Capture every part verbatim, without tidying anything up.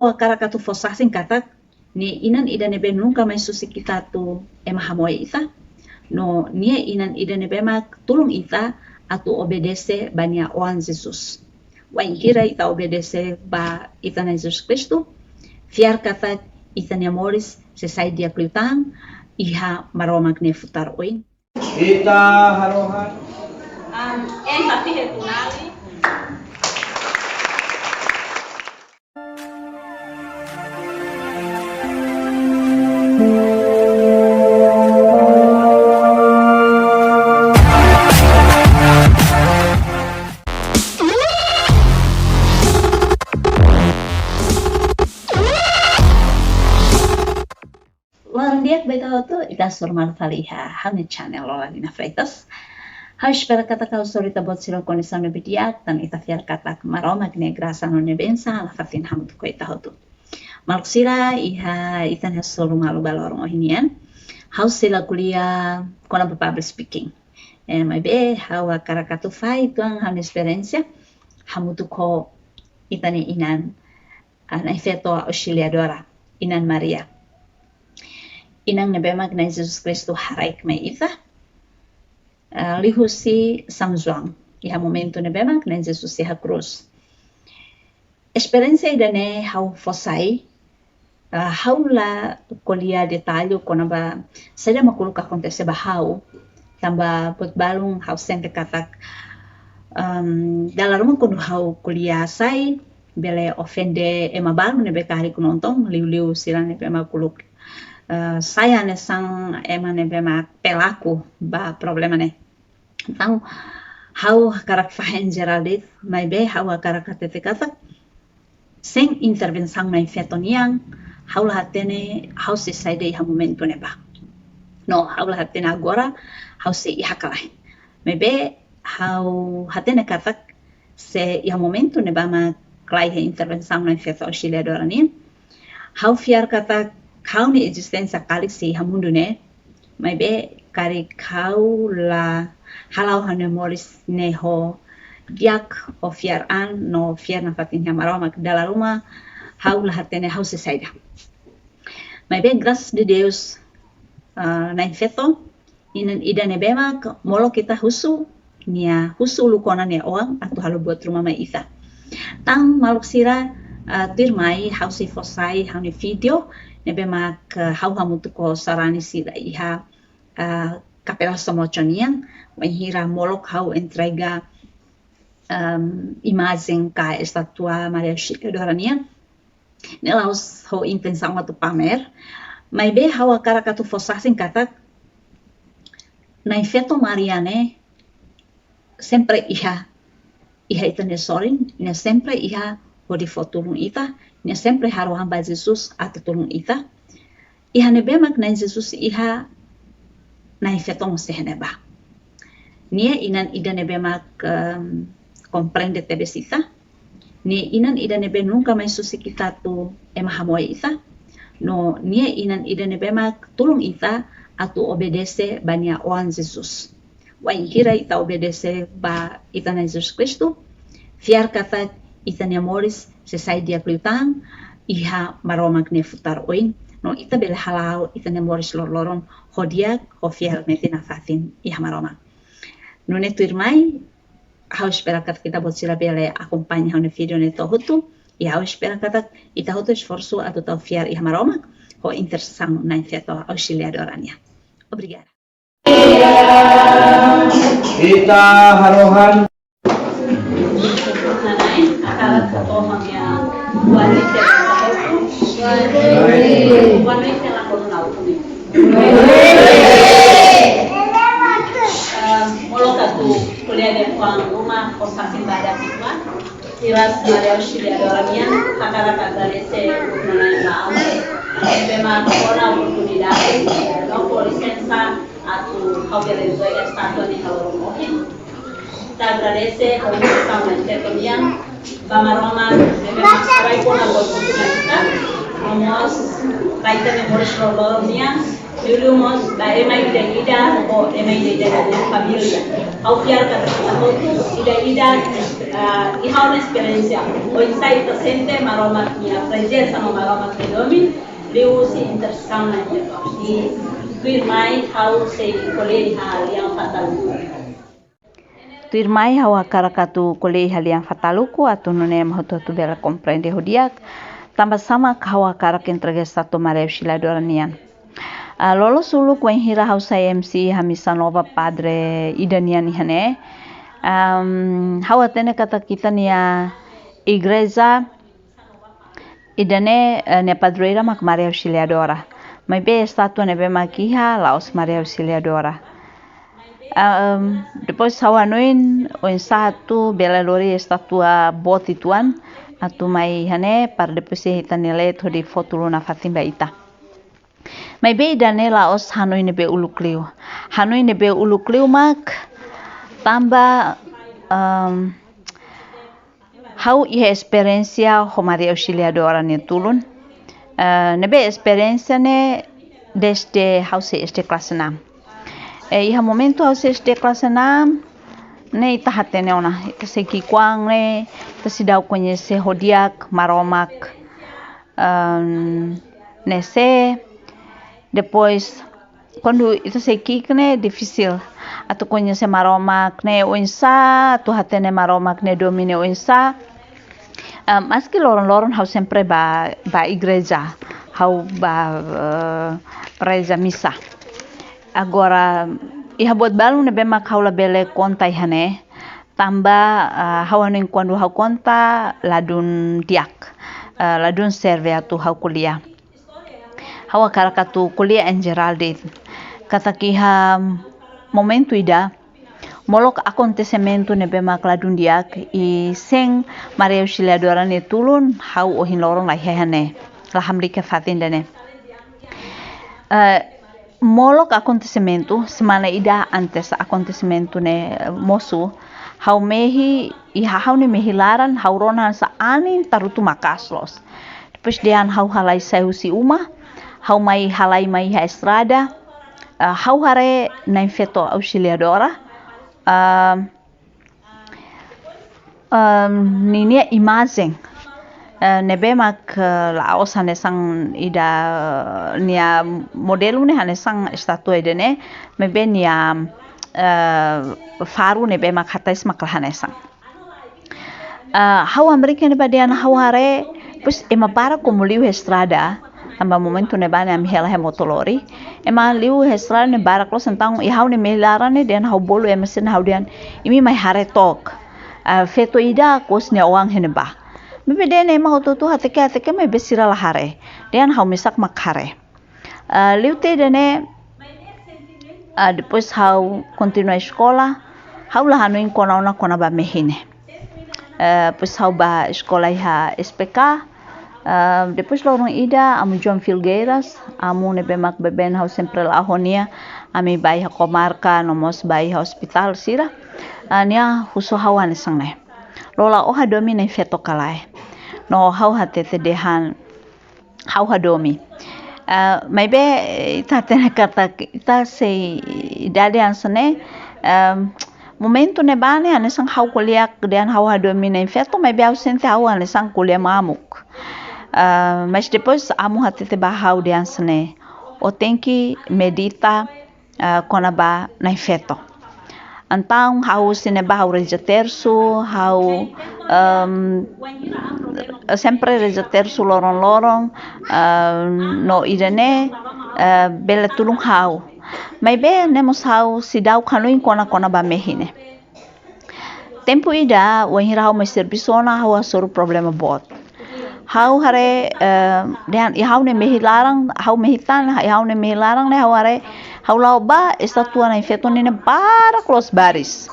Ha'u hakarak atu fó sasin katak, nia inan ida ne'ebé nunka mais husik ita atu ema hamoe ita. No nia inan ida ne'ebé mak tulun ita atu obedese ba nia Oan Jesus. Wainhira ita obedese ba ita-nia Jesus Kristu, fiar katak ita-nia moris sei sai di'ak liután iha Maromak nia futar oin. Ita harohan. Am, en tapi he kunali. Loron di'ak ba ita hotu, ita hasoru malu fali iha ha'u-nia channel Lola Lina Freitas. Ha'u espera katak ha'u hasoru ita-boot sira ho kondisaun ne'ebé di'ak, tan ita fiar katak Maromak nia grasa no nia bensaun la fatin hamutuk ho ita hotu. Maluk sira, iha ita-nia hasoru malu ba loron ohin nian, ha'u sei la ko'alia kona-ba public speaking. Eh, maibé ha'u hakarak atu fahe uitoan ha'u-nia esperiénsia hamutuk ho ita-nia inan, ah, Nai Feto Auxiliadora, Inan Maria. Inan ne'ebé mak Nai Jesus Kristu haraik mai ita, ah, liuhusi São João, iha momentu ne'ebé mak Nai Jesus iha krús. Esperiénsia ida-ne'e ha'u fó sai, ah, ha'u la ko'alia detalle kona-ba saida mak uluk akontese ba ha'u, tanba buat balun ha'u sente katak, ehm, dala ruma kuandu ha'u ko'alia sai, bele ofende ema balu ne'ebé karik nonton, liuliu sira ne'ebé mak uluk, eh, sai hanesan ema ne'ebé mak pelaku ba problema ne'e. Entaun, ha'u hakarak fahe en jerál de'it, maibé ha'u hakarak hatete katak, sein intervensaun Nai Feto nian, ha'u la hatene ha'u sei saida iha momentu ne'ebá. No, ha'u la hatene agora ha'u sei iha ka lae. Maibé ha'u hatene katak, se iha momentu ne'ebá mak la iha intervensaun Nai Feto Auxiliadora nian, ha'u fiar katak ha'u-nia ezisténsia karik sei iha mundu ne'e, maibé karik ha'u la hala'o ha'u-nia moris ne'e ho di'ak, ho fiar an no fiar nafatin iha Maromak, dala ruma ha'u la hatene ha'u sei saida. Maibé grasas de Deus, ah, Nai Feto, inan ida ne'ebé mak molok ita husu, nia husu uluk ona nia oan atu halo buat ruma mai ita. Tan maluk sira, ah, tuirmai ha'u sei fó sai ha'u-nia vídeo ne'ebé mak, ah, ha'u hamutuk ho sarani sira iha, ah, Kapela Somoco nian, wainhira molok ha'u entrega, ehm, imajen ka estátua Maria Auxiliadora nian. Ne'e la'ós ho intensaun atu pamer, maibé ha'u hakarak atu fó sasin katak Nai Feto Maria ne'e sempre iha, iha ita-nia sorin, nia sempre iha hodi fó tulun ita, nia sempre harohan ba Jesus atu tulun ita. Iha ne'ebé mak Nai Jesus iha, Nai Feto mós iha ne'ebá. Nia inan ida ne'ebé mak, ehm, komprende tebes ita. Nia inan ida ne'ebé nunka mais husik ita atu ema hamoe ita. No nia inan ida ne'ebé mak tulun ita atu obedese ba nia Oan Jesus. Wainhira ita obedese ba ita-nia Jesus Kristu, fiar katak ita-nia moris sei sai di'ak liután iha Maromak nia futar oin. No ita bele hala'o ita-nia moris loroloron ho di'ak, ho fiar metin nafatin iha Maromak. Nune'e tuirmai, ha'u espera katak ita-boot sira bele akompaña ha'u-nia vídeo ne'e to'o hotu. I ha'u espera katak ita hotu esforsu atu tau fiar iha Maromak ho intersesaun Nai Feto Auxiliadora nian. Obrigada. Ita harohan. Boa noite, boa noite, la corona. Ah, molok atu ko'alia de'it ho oan ruma, ho sasin ba ida-ne'e. Iras Maria Auxiliadora nian, hakarak agradese Nai ba ami, ne'ebé mak fó ona oportunidade, no fó lisensa, atu ha'u bele entrega estátua ne'e iha loron ohin. Ita agradese ho intensaun Nai Feto nian, ba Maromak, ne'ebé mak haraik ona buat hotu mai ita, no mós ba ita-nia moris loroloron nian, liuliu mós ba ema ida-idak, ho ema ida-idak nia família. Ha'u fiar katak ita hotu, ida-idak, Ah, iha ha'u-nia esperiénsia, oinsá ita sente Maromak nia prezensa no Maromak nia domin, liuhusi intersesaun na'in-haat. I tuirmai ha'u sei ko'alia iha lian Fataluku. Tuirmai ha'u hakarak atu ko'alia iha lian Fataluku, atu nune'e ema hotu-hotu bele komprende ho di'ak, tanba sá mak ha'u hakarak entrega estátua Maria Auxiliadora nian. Ah, loloos uluk wainhira ha'u sai M C iha misa nova padre ida nian iha ne'e. Am, ha'u hatene katak ita-nia igreja ida-ne'e, eh, nia padroeira mak Maria Auxiliadora. Maibé estátua ne'ebé mak iha la'ós Maria Auxiliadora. Am, depois ha'u hanoin oinsá atu bele lori estátua boot uitoan atu mai iha ne'e para depois ita-nia leet hodi fó tulun nafatin ba ita. Maibé ida-ne'e la'ós hanoin ne'ebé uluk liu. Hanoin ne'ebé uluk liu mak tanba, em, ha'u iha esperiénsia ho Maria Auxiliadora nia tulun. Eh, ne'ebé esperiénsia ne'e desde ha'u sei S D klase enam. Eh, iha momentu ha'u sei S D klase enam, ne'e ita hatene ona, ita sei ki'ikoan ne'e, ita seidauk koñese ho di'ak Maromak, em, ne'e sé. Depois, kuandu ita sei ki'ik ne'e difisil atu koñese Maromak ne'e oinsá, atu hatene Maromak nia domin ne'e oinsá. Ah, maski loron-loron ha'u sempre bá, bá igreja, ha'u bá, eh, reza misa. Agora, iha buat balun ne'ebé mak ha'u labele konta iha ne'e, tanba, ah, ha'u hanoin kuandu ha'u konta ladún di'ak, ah, ladún serve atu ha'u ko'alia. Ha'u hakarak atu ko'alia en jerál de'it. Katak iha momentu ida, molok akontesimentu ne'ebé mak ladún di'ak i sein Maria Auxiliadora nia tulun, ha'u ohin loron la iha iha ne'e, la hamriik iha fatin ida-ne'e. Eh, molok akontesimentu, semana ida antes akontesimentu ne'e, eh, mosu, ha'u mehi, iha ha'u-nia mehi laran, ha'u rona hanesan anin tarutu maka'as loos. Depois dehan ha'u halai sai husi uma, ha'u mai halai mai iha estrada, ah, ha'u haree Na'in Feto Auxiliadora, ah, ah, ninia imajen, eh, ne'ebé mak, eh, la'ós hanesan ida, nia modelu ne'e hanesan estátua ida-ne'e, maibé nia, eh, faru ne'ebé mak hatais mak la hanesan. Ah, ha'u hamriik iha ne'ebá dehan ha'u haree, depois ema barak komu liu iha estrada, tanba momentu ne'ebá ne'e ami hela iha motolori. Ema liu iha estrada ne'e barak loos, entaun iha ha'u-nia mehi laran ne'e dehan ha'u bolu ema sira, ha'u dehan imi mai haree took. Ah, feto ida kous nia oan iha ne'ebá. Maibé dehan ema hotu-hotu hateke, hateke maibé sira la haree. Dehan ha'u mesak mak haree. Ah, liu tiha ida-ne'e, ah, depois ha'u kontinua eskola, ha'u la hanoin kona ona kona-ba mehi ne'e. Ah, depois ha'u bá eskola iha S P K, ah, depois loron ida, amu João Filgueiras, amu ne'ebé mak beben ha'u sempre la'o ho nia, ami bá iha komarka, no mós bá iha ospitál sira, ah, nia husu ha'u hanesan ne'e. Lola ó hadomi Na'in Feto ka lae? No ha'u hatete dehan ha'u hadomi. Ah, maibé, eh, ita hatene katak ita sei idade hanesan ne'e, em, momentu ne'ebá ne'e hanesan ha'u ko'alia dehan ha'u hadomi Na'in Feto, maibé ha'u sente ha'u hanesan ko'alia mamuk. Ah, mas depois amu hatete ba ha'u dehan hanesan ne'e, ó tenke medita, ah, kona-ba Na'in Feto. Entaun ha'u husi ne'ebá ha'u reza tersu, ha'u, em, sempre reza tersu loron-loron, em, no ida-ne'e, eh, bele tulun ha'u. Maibé ne'e mós ha'u seidauk hanoin kona kona-ba mehi ne'e. Tempu ida, wainhira ha'u mai servisu ona, ha'u hasoru problema boot. Ha'u haree, eh, dehan iha ha'u-nia mehi laran, ha'u mehi tan, iha ha'u-nia mehi laran ne'e ha'u haree, ha'u la'o bá, estátua Na'in Feto ne'e barak loos baris.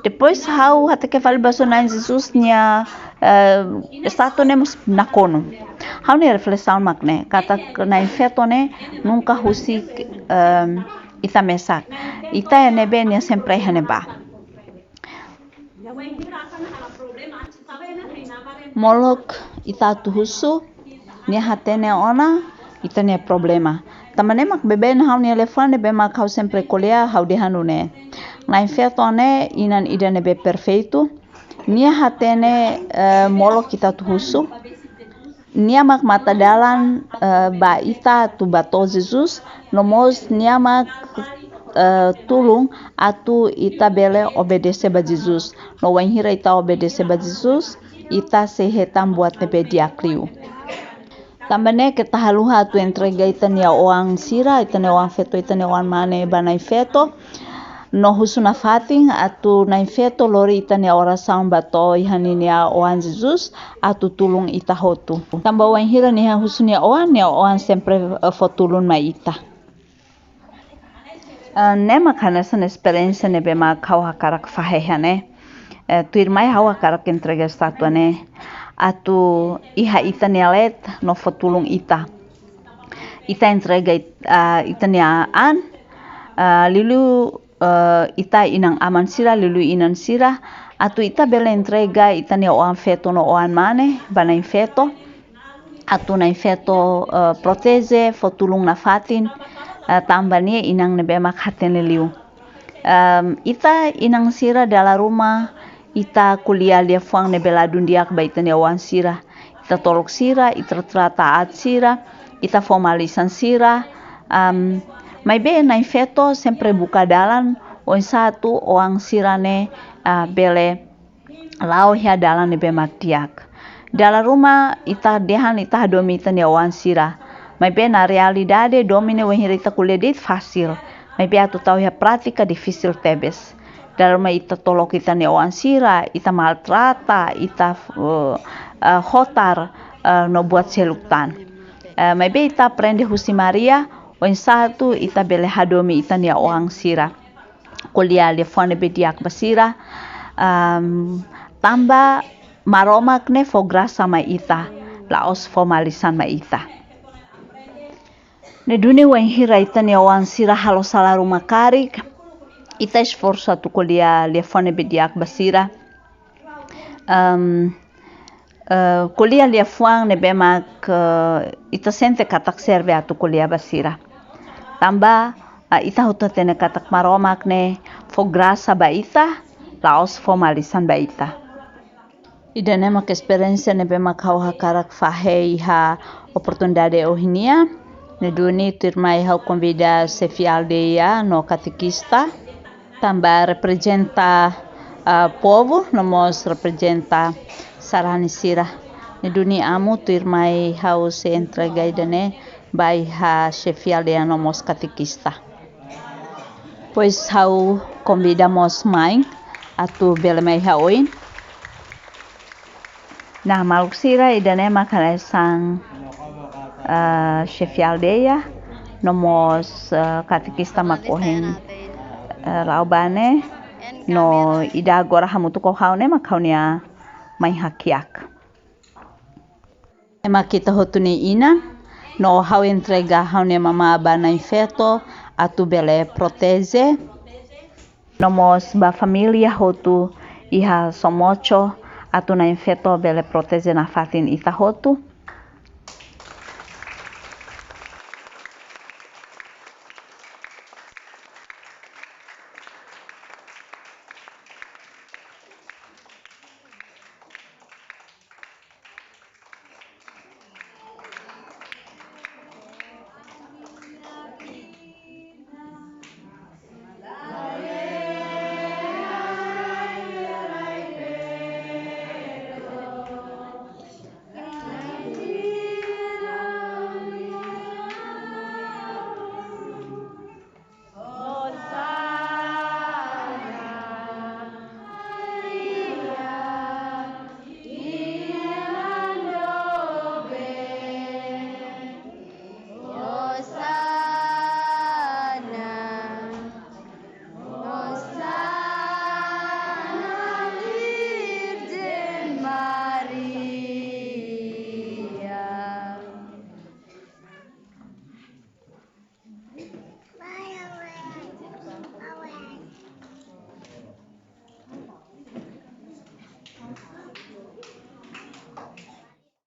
Depois ha'u hateke fali ba sira, Na'in Jesus nia, eh, estátua ne'e mós nakonu. Ha'u-nia reflesaun mak ne'e, katak Na'in Feto ne'e nunka husik, em, ita mesak. Ita iha ne'ebé nia sempre iha ne'ebá. Molok ita atu husu, nia hatene ona ita-nia problema. Tanba ne'e mak beben ha'u-nia liafuan ne'ebé mak ha'u sempre ko'alia, ha'u dehan nune'e. Na'in Feto ne'e inan ida ne'ebé perfeitu. Nia hatene, eh, molok ita atu husu. Nia mak matadalan, eh, ba ita atu ba to'o Jesus, no mós nia mak, eh, tulun atu ita bele obedese ba Jesus. No wainhira ita obedese ba Jesus, ita sei hetan buat ne'ebé di'ak liu. Tanba ne'e keta haluha atu entrega ita-nia oan sira, ita-nia oan feto, ita-nia oan mane ba Na'in Feto. No husu nafatin atu Na'in Feto lori ita-nia orasaun ba to'o iha ninia oan Jesus atu tulun ita hotu. Tanba wainhira nia husu nia oan, nia oan sempre, eh, fó tulun mai ita. Eh, ne'e mak hanesan esperiénsia ne'ebé mak ha'u hakarak fahe iha ne'e. Eh, tuirmai ha'u hakarak entrega estátua ne'e atu iha ita-nia leet no fó tulun ita. Ita entrega it-, ah, ita-nia an, ah, liuliu, eh, ita inan-aman sira, liuliu inan sira, atu ita bele entrega ita-nia oan feto no oan mane ba Na'in Feto, atu Na'in Feto, eh, proteje, fó tulun nafatin, eh, tanba nia inan ne'ebé mak hatene liu. Em, ita inan sira dala ruma, ita ko'alia liafuan ne'ebé ladún di'ak ba ita-nia oan sira. Ita tolok sira, ita trata aat sira, ita fó malisan sira. Em, maibé Na'in Feto sempre buka dalan oinsá atu oan sira-ne'e, ah, bele la'o iha dalan ne'ebé mak di'ak. Dala ruma ita dehan ita hadomi ita-nia oan sira. Maibé na realidade domin ne'e wainhira ita ko'alia de'it fasil. Maibé atu tau iha prátika difisil tebes. Dala ruma ita tolok ita-nia oan sira, ita maltrata, ita, eh, eh, hotar, eh, no buat seluk tan. Eh, maibé ita aprende husi Maria, oinsá atu ita bele hadomi ita-nia oan sira. Ko'alia liafuan ne'ebé di'ak ba sira, am, tanba Maromak ne'e fó grasa mai ita, la'ós fó malisan mai ita. Ne'e duni wainhira ita-nia oan sira halo sala ruma karik, ita esforsu atu ko'alia liafuan ne'ebé di'ak ba sira. Am, eh, ko'alia liafuan ne'ebé mak, eh, ita sente katak serve atu ko'alia ba sira. Tanba, ah, ita hotu hatene katak Maromak ne'e fó grasa ba ita, la'ós fó malisan ba ita. Ida-ne'e mak esperiénsia ne'ebé mak ha'u hakarak fahe iha oportunidade ohin nian. Ne'e duni tuirmai ha'u konvida xefe aldeia no katekista. Tanba reprezenta, ah, povu, no mós reprezenta sarani sira. Ne'e duni amu tuirmai ha'u sei entrega ida-ne'e ba iha xefe aldeia no mós katekista. Pois ha'u konvida mós main atu bele mai iha oin. Nah, maluk sira, ida-ne'e mak hanesan, eh, xefe aldeia, no mós, eh, katekista mak ohin, eh, la'o ba ne'e, no ida agora hamutuk ho ha'u ne'e mak ha'u-nia main hakiak. Ema ita hotu nia inan, no ha'u entrega ha'u-nia mamá ba Na'in Feto, atu bele proteje. No mós ba família hotu iha Somoco, atu Na'in Feto bele proteje nafatin ita hotu.